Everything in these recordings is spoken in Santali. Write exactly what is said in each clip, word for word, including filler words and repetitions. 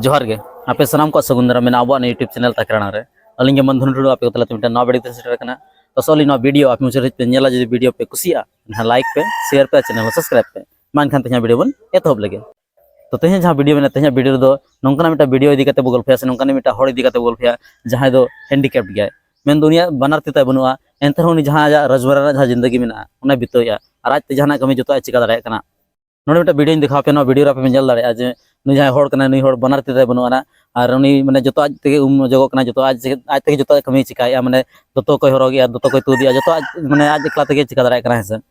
ᱡᱚᱦᱟᱨ ᱜᱮ, ᱟᱯᱮ ᱥᱟᱱᱟᱢ ᱠᱚᱣᱟᱜ ᱥᱟᱹᱜᱩᱱ ᱫᱟᱨᱟᱢ ᱢᱮᱱᱟᱜᱼᱟ ᱟᱵᱚᱣᱟᱜ ᱱᱤᱭᱟᱹ YouTube ᱪᱮᱱᱮᱞ ᱛᱟᱠᱨᱟᱲᱟ ᱨᱮ᱾ ᱟᱹᱞᱤᱧ ᱜᱮ ᱢᱚᱱ ᱫᱷᱚᱱ ᱴᱩᱰᱩ ᱟᱯᱮ ᱠᱚ ᱛᱟᱞᱟᱛᱮ ᱢᱤᱫᱴᱟᱝ ᱱᱟᱣᱟ ᱵᱷᱤᱰᱤᱭᱳ ᱛᱮ ᱥᱮᱴᱮᱨ ᱟᱠᱟᱱᱟ᱾ ᱛᱚ ᱥᱚᱞᱤ ᱱᱚᱣᱟ ᱵᱷᱤᱰᱤᱭᱳ ᱟᱯᱮ ᱢᱩᱪᱟᱹᱫ ᱫᱷᱟᱹᱵᱤᱡ ᱯᱮ ᱧᱮᱞᱟ, ᱡᱩᱫᱤ ᱵᱷᱤᱰᱤᱭᱳ ᱯᱮ ᱠᱩᱥᱤᱭᱟᱜᱼᱟ ᱮᱱᱠᱷᱟᱱ ᱞᱟᱭᱤᱠ ᱯᱮ, ᱥᱮᱭᱟᱨ ᱯᱮ, ᱪᱮᱱᱮᱞ ᱦᱚᱸ ᱥᱟᱵᱥᱠᱨᱟᱭᱤᱵ ᱯᱮ᱾ ᱢᱟ ᱮᱱᱠᱷᱟᱱ ᱛᱮᱦᱮᱧᱟᱜ ᱵᱷᱤᱰᱤᱭᱳ ᱵᱚᱱ ᱮᱛᱚᱦᱚᱵ ᱞᱮᱜᱮ᱾ ᱛᱚ ᱛᱮᱦᱮᱧ ᱡᱟᱦᱟᱸ ᱵᱷᱤᱰᱤᱭᱳ ᱢᱮᱱᱟᱜᱼᱟ, ᱛᱮᱦᱮᱧᱟᱜ ᱵᱷᱤᱰᱤᱭᱳ ᱨᱮᱫᱚ ᱱᱚᱝᱠᱟᱱᱟᱜ ᱢᱤᱫᱴᱟᱝ ᱵᱷᱤᱰᱤᱭᱳ ᱤᱫᱤ ᱠᱟᱛᱮ ᱵᱚ ᱜᱚᱞᱯᱷᱚᱭᱟ ᱥᱮ ᱱᱚᱝᱠᱟᱱᱟᱜ ᱢᱤᱫᱴᱟᱝ ᱦᱚᱲ ᱤᱫᱤ ᱠᱟᱛᱮ ᱵᱚ ᱜᱚᱞᱯᱷᱚᱭᱟ ᱡᱟᱦᱟᱸᱭ ᱫᱚ ᱦᱮᱱᱰᱤᱠᱮᱯᱰ ᱜᱮᱭᱟᱭ᱾ ᱢᱮᱱᱫᱚ ᱩᱱᱤᱭᱟᱜ ᱵᱟᱱᱟᱨ ᱛᱤ ᱛᱟᱭ ᱵᱟᱹᱱᱩᱜᱼᱟ, ᱮᱱᱛᱮ ᱨᱮᱦᱚᱸ ᱩᱱᱤ ᱡᱟᱦᱟᱸ ᱟᱡᱟᱜ ᱨᱳᱡᱽᱜᱟᱨ ᱨᱮᱱᱟᱜ ᱡᱟᱦᱟᱸ ᱡᱤᱱᱫᱮᱜᱤ ᱢᱮᱱᱟᱜᱼᱟ ᱚᱱᱟᱭ ᱵᱤᱛᱟᱹᱣᱮᱫᱼᱟ ᱟᱨ ᱟᱡᱛᱮ ᱡᱟᱦᱟᱱᱟᱜ ᱠᱟᱹᱢᱤ ᱡᱚᱛᱚᱣᱟᱜ ᱮ ᱪᱤᱠᱟ ᱫᱟᱲᱮᱭᱟᱜ ᱠᱟᱱᱟ᱾ ᱱᱚᱰᱮ ᱢᱤᱫᱴᱟᱝ ᱵᱷᱤᱰᱤᱭᱳᱧ ᱫᱮᱠᱷᱟᱣ ᱟᱯᱮᱭᱟ, ᱱᱚᱣᱟ ᱵᱷᱤᱰᱤᱭᱳ ᱨᱮ ᱟᱯᱮ ᱯᱮ ᱧᱮᱞ ᱫᱟᱲᱮᱭᱟᱜᱼᱟ ᱡᱮ ᱱᱩᱭ ᱡᱟᱦᱟᱸᱭ ᱦᱚᱲ ᱠᱟᱱᱟᱭ, ᱱᱩᱭ ᱦᱚᱲ ᱵᱟᱱᱟᱨ ᱛᱤ ᱛᱟᱭ ᱵᱟᱹᱱᱩᱜ ᱟᱱᱟ, ᱟᱨ ᱩᱱᱤ ᱢᱟᱱᱮ ᱡᱚᱛᱚ ᱟᱡ ᱛᱮᱜᱮ ᱩᱢ ᱚᱡᱚᱜᱚᱜ ᱠᱟᱱᱟ, ᱡᱚᱛᱚ ᱟᱡ, ᱟᱡ ᱛᱮᱜᱮ ᱡᱚᱛᱚ ᱠᱟᱹᱢᱤᱭ ᱪᱤᱠᱟᱭᱮᱫᱼᱟ, ᱢᱟᱱᱮ ᱫᱚᱛᱚ ᱠᱚᱭ ᱦᱚᱨᱚᱜᱮᱜᱼᱟ, ᱫᱚᱛᱚ ᱠᱚᱭ ᱛᱩᱫᱮᱜᱼᱟ, ᱡᱚᱛᱚ ᱟᱡ ᱢᱟᱱᱮ ᱟᱡ ᱮᱠᱞᱟ ᱛᱮᱜᱮ ᱪᱤᱠᱟ ᱫᱟᱲᱮᱭᱟᱜ ᱠᱟᱱᱟ, ᱦᱮᱸ ᱥᱮ᱾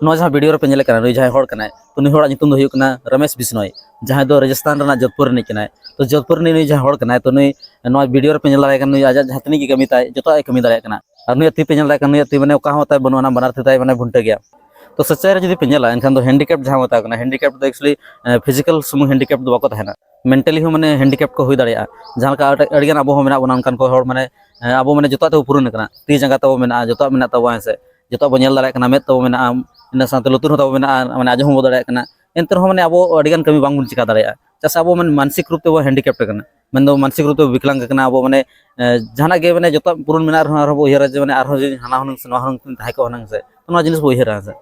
ᱱᱚᱣᱟ ᱡᱟᱦᱟᱸ ᱵᱷᱤᱰᱤᱭᱳ ᱨᱮᱯᱮ ᱧᱮᱞᱮ ᱠᱟᱱᱟ, ᱱᱩᱭ ᱡᱟᱦᱟᱸᱭ ᱦᱚᱲ ᱠᱟᱱᱟᱭ, ᱛᱚ ᱱᱩᱭ ᱦᱚᱲᱟᱜ ᱧᱩᱛᱩᱢ ᱫᱚ ᱦᱩᱭᱩᱜ ᱠᱟᱱᱟ ᱨᱚᱢᱮᱥ ᱵᱤᱥᱱᱚᱭ, ᱡᱟᱦᱟᱸᱭ ᱫᱚ ᱨᱟᱡᱚᱥᱛᱷᱟᱱ ᱨᱮᱱᱟᱜ ᱡᱳᱫᱷᱯᱩᱨ ᱨᱤᱱᱤᱡ ᱠᱟᱱᱟᱭ᱾ ᱛᱚ ᱡᱳᱫᱷᱯᱩᱨ ᱨᱤᱱᱤᱡ ᱱᱩᱭ ᱡᱟᱦᱟᱸᱭ ᱦᱚᱲ ᱠᱟᱱᱟᱭ, ᱛᱚ ᱱᱩᱭ ᱱᱚᱣᱟ ᱵᱷᱤᱰᱤᱭᱳ ᱨᱮᱯᱮ ᱧᱮᱞ ᱫᱟᱲᱮᱭᱟᱜ ᱠᱟᱱᱟ, ᱱᱩᱭ ᱟᱡᱟᱜ ᱡᱟᱦᱟᱸ ᱛᱤᱱᱟᱹᱜ ᱜᱮ ᱠᱟᱹᱢᱤ ᱛᱟᱭ ᱡᱚᱛᱚᱣᱟᱜ ᱮ ᱠᱟᱹᱢᱤ ᱫᱟᱲᱮᱭᱟᱜ ᱠᱟᱱᱟ᱾ ᱟᱨ ᱱᱩᱭᱟᱜ ᱛᱤ ᱯᱮ ᱧᱮᱞ ᱫᱟᱲᱮᱭᱟᱜ ᱠᱟᱱᱟ, ᱱᱩᱭᱟᱜ ᱛᱤ ᱢᱟᱱᱮ ᱚᱠᱟ ᱦᱚᱸ ᱛᱟᱭ ᱵᱟᱹᱱᱩᱜᱼᱟ, ᱵᱟᱱᱟᱨ ᱛᱤ ᱛᱟᱭ ᱢᱟᱱᱮ ᱵᱷᱩᱱᱴᱟᱹ ᱜᱮᱭᱟ᱾ ᱛᱚ ᱥᱟᱪᱟᱭ ᱨᱮ ᱡᱩᱫᱤ ᱯᱮ ᱧᱮᱞᱟ, ᱮᱱᱠᱷᱟᱱ ᱫᱚ ᱦᱮᱱᱰᱤᱠᱮᱯ ᱡᱟᱦᱟᱸ ᱢᱮᱛᱟᱜ ᱠᱟᱱᱟ, ᱦᱮᱱᱰᱤᱠᱮᱯ ᱫᱚ ᱮᱠᱪᱩᱭᱮᱞᱤ ᱯᱷᱤᱡᱤᱠᱟᱞ ᱥᱩᱢᱩᱝ ᱦᱮᱱᱰᱤᱠᱮᱯ ᱫᱚ ᱵᱟᱠᱚ ᱛᱟᱦᱮᱱᱟ, ᱢᱮᱱᱴᱟᱞᱤ ᱦᱚᱸ ᱢᱟᱱᱮ ᱦᱮᱱᱰᱤᱠᱮᱯ ᱠᱚ ᱦᱩᱭ ᱫᱟᱲᱮᱭᱟᱜᱼᱟ᱾ ᱡᱟᱦᱟᱸ ᱞᱮᱠᱟ ᱟᱹᱰᱤ- ᱟᱹᱰᱤᱜᱟᱱ ᱟᱵᱚ ᱦᱚᱸ ᱢᱮᱱᱟᱜ ᱵᱚᱱᱟ ᱚᱱᱠᱟᱱ ᱠᱚ ᱦᱚᱲ, ᱢᱟᱱᱮ ᱮᱸ, ᱟᱵᱚ ᱢᱟᱱᱮ ᱡᱚᱛᱚᱣᱟᱜ ᱛᱮᱵᱚ ᱯᱩᱨᱩᱱ ᱟᱠᱟᱱᱟ, ᱛᱤ ᱡᱟᱸᱜᱟ ᱛᱟᱵᱚ ᱢᱮᱱᱟᱜᱼᱟ, ᱡᱚᱛᱚᱣᱟᱜ ᱢᱮᱱᱟᱜ ᱛᱟᱵᱚᱱᱟ, ᱦᱮᱸ ᱥᱮ, ᱡᱚᱛᱚᱣᱟᱜ ᱵᱚᱱ ᱧᱮᱞ ᱫᱟᱲᱮᱭᱟᱜ ᱠᱟᱱᱟ, ᱢᱮᱫ ᱛᱟᱵᱚ ᱢᱮᱱᱟᱜᱼᱟ, ᱤᱱᱟᱹ ᱥᱟᱶᱛᱮ ᱞᱩᱛᱩᱨ ᱦᱚᱸ ᱛᱟᱵᱚ ᱢᱮᱱᱟᱜᱼᱟ, ᱢᱟᱱᱮ ᱟᱸᱡᱚᱢ ᱦᱚᱸ ᱵᱚ ᱫᱟᱲᱮᱭᱟᱜ ᱠᱟᱱᱟ᱾ ᱮᱱᱛᱮ ᱨᱮᱦᱚᱸ ᱢᱟᱱᱮ ᱟᱵᱚ ᱟᱹᱰᱤᱜᱟᱱ ᱠᱟᱹᱢᱤ ᱵᱟᱝᱵᱚᱱ ᱪᱤᱠᱟ ᱫᱟᱲᱮᱭᱟᱜᱼᱟ, ᱪᱮᱫᱟᱜ ᱥᱮ ᱟᱵᱚ ᱢᱟᱱᱮ ᱢᱟᱱᱥᱤᱠ ᱨᱩᱯ ᱛᱮᱵᱚ ᱦᱮᱱᱰᱤᱠᱮᱯᱴ ᱟᱠᱟᱱᱟ, ᱢᱮᱱᱫᱚ ᱢᱟᱱᱥᱤᱠ ᱨᱩᱯ ᱛᱮᱵᱚ ᱵᱤᱠᱞᱟᱝᱜ ᱟᱠᱟᱱᱟ᱾ ᱟᱵᱚ ᱢᱟᱱᱮ ᱮᱸ, ᱡᱟᱦᱟᱱᱟᱜ ᱜᱮ ᱢᱟᱱᱮ ᱡᱚᱛᱚᱣᱟᱜ ᱯᱩᱨᱩᱱ ᱢᱮᱱᱟᱜ ᱨᱮᱦᱚᱸ ᱟᱨᱦᱚᱸ ᱵᱚ ᱩᱭᱦᱟᱹᱨᱟ ᱡᱮ ᱢᱟᱱᱮ ᱟᱨᱦᱚᱸ ᱡᱩᱫᱤ ᱦᱟᱱᱟ ᱦᱩᱱᱟᱹᱝ ᱥᱮ ᱱᱚᱣᱟ ᱦᱩᱱᱟᱹᱝ ᱛᱟᱦᱮᱸ ᱠᱚᱜ ᱦᱩᱱᱟᱹᱝ ᱥᱮ, ᱱᱚᱣᱟ ᱡᱤᱱᱤᱥ ᱵᱚ ᱩᱭᱦᱟᱹᱨᱟ, ᱦᱮᱸ ᱥᱮ᱾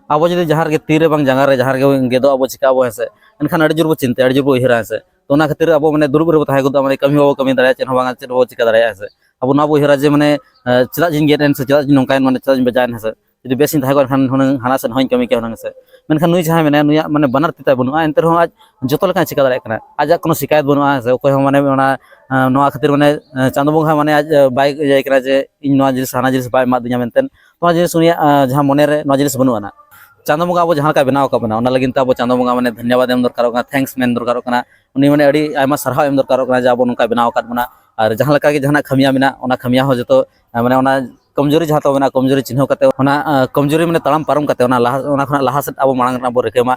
ᱟᱵᱚ ᱡᱩᱫᱤ ᱡᱟᱦᱟᱸ ᱨᱮᱜᱮ ᱛᱤ ᱨᱮ ᱵᱟᱝ ᱡᱟᱸᱜᱟ ᱨᱮ ᱡᱟᱦᱟᱸ ᱨᱮᱜᱮ ᱜᱮᱫᱚᱜ ᱟᱵᱚ, ᱪᱤᱠᱟᱹᱜ ᱟᱵᱚ, ᱦᱮᱸ ᱥᱮ, ᱮᱱᱠᱷᱟᱱ ᱟᱹᱰᱤ ᱡᱳᱨ ᱵᱚ ᱪᱤᱱᱛᱟᱹᱭᱟ, ᱟᱹᱰᱤ ᱡᱳᱨ ᱵᱚ ᱩᱭᱦᱟᱹᱨᱟ, ᱦᱮᱸ ᱥᱮ᱾ ᱛᱚ ᱚᱱᱟ ᱠᱷᱟᱹᱛᱤᱨ ᱟᱵᱚ ᱢᱟᱱᱮ ᱫᱩᱲᱩᱵ ᱨᱮᱵᱚ ᱛᱟᱦᱮᱸ ᱜᱚᱫᱚᱜᱼᱟ, ᱢᱟᱱᱮ ᱠᱟᱹᱢᱤ ᱦᱚᱸ ᱵᱟᱵᱚ ᱠᱟᱹᱢᱤ ᱫᱟᱲᱮᱭᱟᱜᱼᱟ, ᱪᱮᱫ ᱦᱚᱸ ᱵᱟᱝᱟ, ᱪᱮᱫ ᱦᱚᱸ ᱵᱟᱵᱚ ᱪᱤᱠᱟᱹ ᱫᱟᱲᱮᱭᱟᱜᱼᱟ, ᱦᱮᱸ ᱥᱮ᱾ ᱟᱵᱚ ᱱᱚᱣᱟ ᱵᱚ ᱩᱭᱦᱟᱹᱨᱟ ᱡᱮ ᱢᱟᱱᱮ, ᱮᱸ, ᱪᱮᱫᱟᱜ ᱡᱮᱧ ᱜᱮᱫ ᱮᱱ ᱥᱮ, ᱪᱮᱫᱟᱜ ᱡᱮᱧ ᱱᱚᱝᱠᱟᱭᱮᱱ, ᱢᱟᱱᱮ ᱪᱮᱫᱟᱜ ᱡᱮᱧ ᱵᱟᱡᱟᱣᱮᱱ, ᱦᱮᱸ ᱥᱮ᱾ ᱡᱩᱫᱤ ᱵᱮᱥ ᱤᱧ ᱛᱟᱦᱮᱸ ᱠᱚᱜ ᱮᱱᱠᱷᱟᱱ ᱦᱩᱱᱟᱹᱝ ᱦᱟᱱᱟ ᱥᱮᱫ ᱦᱚᱸᱧ ᱠᱟᱹᱢᱤ ᱠᱮᱭᱟ ᱦᱩᱱᱟᱹᱝ, ᱦᱮᱸ ᱥᱮ᱾ ᱢᱮᱱᱠᱷᱟᱱ ᱱᱩᱭ ᱡᱟᱦᱟᱸᱭ ᱢᱮᱱᱟᱭᱟ, ᱱᱩᱭᱟᱜ ᱢᱟᱱᱮ ᱵᱟᱱᱟᱨ ᱛᱤ ᱛᱟᱭ ᱵᱟᱹᱱᱩᱜᱼᱟ, ᱮᱱᱛᱮ ᱨᱮᱦᱚᱸ ᱟᱡ ᱡᱚᱛᱚ ᱞᱮᱠᱟᱱᱟᱜ ᱪᱤᱠᱟᱹ ᱫᱟᱲᱮᱭᱟᱜ ᱠᱟᱱᱟ᱾ ᱟᱡᱟᱜ ᱠᱳᱱᱳ ᱥᱤᱠᱟᱭᱚᱛ ᱵᱟᱹᱱᱩᱜᱼᱟ, ᱦᱮᱸ ᱥᱮ᱾ ᱚᱠᱚᱭ ᱦᱚᱸ ᱢᱟᱱᱮ ᱚᱱᱟ, ᱮᱸ, ᱱᱚᱣᱟ ᱠᱷᱟᱹᱛᱤᱨ ᱢᱟᱱᱮ, ᱮᱸ, ᱪᱟᱸᱫᱚ ᱵᱚᱸᱜᱟ ᱦᱚᱸ ᱢᱟᱱᱮ ᱟᱡ, ᱮᱸ, ᱵᱟᱭ ᱤᱭᱟᱹᱭ ᱠᱟᱱᱟ ᱡᱮ ᱤᱧ ᱱᱚᱣᱟ ᱡᱤᱱᱤᱥ ᱦᱟᱱᱟ ᱡᱤᱱᱤᱥ ᱵᱟᱭ ᱮᱢᱟᱫᱤᱧᱟ ᱢᱮᱱᱛᱮ᱾ ᱱᱚᱣᱟ ᱡᱤᱱᱤᱥ ᱩᱱᱤᱭᱟᱜ, ᱮᱸ, ᱡᱟᱦᱟᱸ ᱢᱚᱱᱮ ᱨᱮ ᱱᱚᱣᱟ ᱡᱤᱱᱤᱥ ᱵᱟᱹᱱᱩᱜ ᱟᱱᱟ᱾ ᱪᱟᱸᱫᱚ ᱵᱚᱸᱜᱟ ᱟᱵᱚ ᱡᱟᱦᱟᱸ ᱞᱮᱠᱟᱭ ᱵᱮᱱᱟᱣ ᱟᱠᱟᱫ ᱵᱚᱱᱟ, ᱚᱱᱟ ᱞᱟᱹᱜᱤᱫ ᱛᱮ ᱟᱵᱚ ᱪᱟᱸᱫᱚ ᱵᱚᱸᱜᱟ ᱢᱟᱱᱮ ᱫᱷᱚᱱᱭᱚᱵᱟᱫ ᱮᱢ ᱫᱚᱨᱠᱟᱨᱚᱜ ᱠᱟᱱᱟ, ᱛᱷᱮᱝᱠᱥ ᱢᱮᱱ ᱫᱚᱨᱠᱟᱨᱚᱜ ᱠᱟᱱᱟ᱾ ᱩᱱᱤ ᱢᱟᱱᱮ ᱟᱹᱰᱤ ᱟᱭᱢᱟ ᱥᱟᱨᱦᱟᱣ ᱮᱢ ᱫᱚᱨᱠᱟᱨᱚᱜ ᱠᱟᱱᱟ ᱡᱮ ᱟᱵᱚ ᱱᱚᱝᱠᱟᱭ ᱵᱮᱱᱟᱣ ᱟᱠᱟᱫ ᱵᱚᱱᱟ᱾ ᱟᱨ ᱡᱟᱦᱟᱸ ᱞᱮᱠᱟ ᱜᱮ ᱡᱟᱦᱟᱱᱟᱜ ᱠᱷᱟᱹᱢᱤᱭᱟᱹ ᱢᱮᱱᱟᱜ, ᱚᱱᱟ ᱠᱷᱟᱹᱢᱤᱭᱟᱹ ᱦᱚᱸ ᱡᱚᱛᱚ, ᱮᱸ, ᱢᱟᱱᱮ ᱚᱱᱟ ᱠᱚᱢᱡᱩᱨᱤ ᱡᱟᱦᱟᱸ ᱛᱟᱵᱚ ᱢᱮᱱᱟᱜᱼᱟ, ᱠᱚᱢᱡᱩᱨᱤ ᱪᱤᱱᱦᱟᱹᱣ ᱠᱟᱛᱮ, ᱚᱱᱟ, ᱮᱸ, ᱠᱚᱢᱡᱩᱨᱤ ᱢᱟᱱᱮ ᱛᱟᱲᱟᱢ ᱯᱟᱨᱚᱢ ᱠᱟᱛᱮ, ᱚᱱᱟ ᱞᱟᱦᱟ, ᱚᱱᱟ ᱠᱷᱚᱱᱟᱜ ᱞᱟᱦᱟ ᱥᱮᱫ ᱟᱵᱚ ᱢᱟᱲᱟᱝ ᱨᱮᱱᱟᱜ ᱵᱚ ᱨᱤᱠᱟᱹᱭ ᱢᱟ᱾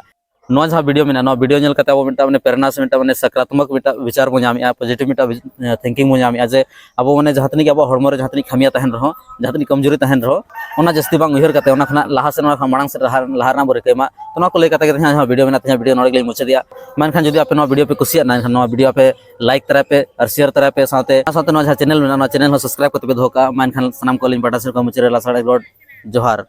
ᱱᱚᱣᱟ ᱡᱟᱦᱟᱸ ᱵᱷᱤᱰᱤᱭᱳ ᱢᱮᱱᱟᱜᱼᱟ, ᱱᱚᱣᱟ ᱵᱷᱤᱰᱤᱭᱳ ᱧᱮᱞ ᱠᱟᱛᱮ ᱟᱵᱚ ᱢᱤᱫᱴᱟᱝ ᱢᱟᱱᱮ ᱯᱨᱮᱨᱱᱟ ᱥᱮ ᱢᱤᱫᱴᱟᱝ ᱢᱟᱱᱮ ᱥᱟᱠᱨᱟᱛᱢᱚᱠ ᱢᱤᱫᱴᱟᱝ ᱵᱤᱪᱟᱨ ᱵᱚ ᱧᱟᱢᱮᱜᱼᱟ, ᱯᱚᱡᱤᱴᱤᱵᱷ ᱢᱤᱫᱴᱟᱝ ᱵᱤ-, ᱮᱸ, ᱛᱷᱤᱝᱠᱤᱝ ᱵᱚ ᱧᱟᱢᱮᱜᱼᱟ ᱡᱮ ᱟᱵᱚ ᱢᱟᱱᱮ ᱡᱟᱦᱟᱸ ᱛᱤᱱᱟᱹᱜ ᱜᱮ ᱟᱵᱚᱣᱟᱜ ᱦᱚᱲᱢᱚ ᱨᱮ ᱡᱟᱦᱟᱸ ᱛᱤᱱᱟᱹᱜ ᱠᱷᱟᱹᱢᱤᱭᱟᱹ ᱛᱟᱦᱮᱱ ᱨᱮᱦᱚᱸ, ᱡᱟᱦᱟᱸ ᱛᱤᱱᱟᱹᱜ ᱠᱚᱢᱡᱩᱨᱤ ᱛᱟᱦᱮᱱ ᱨᱮᱦᱚᱸ, ᱚᱱᱟ ᱡᱟᱹᱥᱛᱤ ᱵᱟᱝ ᱩᱭᱦᱟᱹᱨ ᱠᱟᱛᱮ ᱚᱱᱟ ᱠᱷᱚᱱᱟᱜ ᱞᱟᱦᱟ ᱥᱮᱫ, ᱚᱱᱟ ᱠᱷᱚᱱᱟᱜ ᱢᱟᱲᱟᱝ ᱥᱮᱫ ᱞᱟᱦᱟ, ᱞᱟᱦᱟ ᱨᱮᱱᱟᱜ ᱵᱚ ᱨᱤᱠᱟᱹᱭ ᱢᱟ᱾ ᱛᱚ ᱱᱚᱣᱟ ᱠᱚ ᱞᱟᱹᱭ ᱠᱟᱛᱮ ᱜᱮ ᱛᱮᱦᱮᱧᱟᱜ ᱡᱟᱦᱟᱸ ᱵᱷᱤᱰᱤᱭᱳ ᱢᱮᱱᱟᱜᱼᱟ, ᱛᱮᱦᱮᱧᱟᱜ ᱵᱷᱤᱰᱤᱭᱳ ᱱᱚᱰᱮ ᱜᱮᱞᱤᱧ ᱢᱩᱪᱟᱹᱫᱮᱜᱼᱟ᱾ ᱢᱮᱱᱠᱷᱟᱱ ᱡᱩᱫᱤ ᱟᱯᱮ ᱱᱚᱣᱟ ᱵᱷᱤᱰᱤᱭᱳ ᱯᱮ ᱠᱩᱥᱤᱭᱟᱜᱼᱟ, ᱮᱱᱠᱷᱟᱱ ᱱᱚᱣᱟ ᱵᱷᱤᱰᱤᱭᱳ ᱯᱮ ᱞᱟᱭᱤᱠ ᱛᱟᱨᱟᱭ ᱯᱮ ᱟᱨ ᱥᱮᱭᱟᱨ ᱛᱟᱨᱟᱭ ᱯᱮ, ᱥᱟᱶᱛᱮ, ᱥᱟᱶᱛᱮ ᱱᱚᱣᱟ ᱡᱟᱦᱟᱸ ᱪᱮᱱᱮᱞ ᱢᱮᱱᱟᱜᱼᱟ, ᱱᱚᱣᱟ ᱪᱮᱱᱮᱞ ᱦᱚᱸ ᱥᱟᱵᱥᱠᱨᱟᱭᱤᱵ ᱠᱟᱛᱮ ᱯᱮ ᱫᱚᱦᱚ ᱠᱟᱜᱼᱟ᱾ ᱢᱟ ᱮᱱᱠᱷᱟᱱ ᱥᱟᱱᱟᱢ ᱠᱚ ᱟᱹᱞᱤᱧ ᱯᱟᱦᱴᱟ ᱥᱮᱫ ᱠᱷᱚᱱ ᱢᱩᱪᱟᱹᱫ ᱨᱮ ᱞᱟᱥᱟᱲᱦᱮᱫ ᱨᱚᱲ ᱡᱚᱦᱟᱨ᱾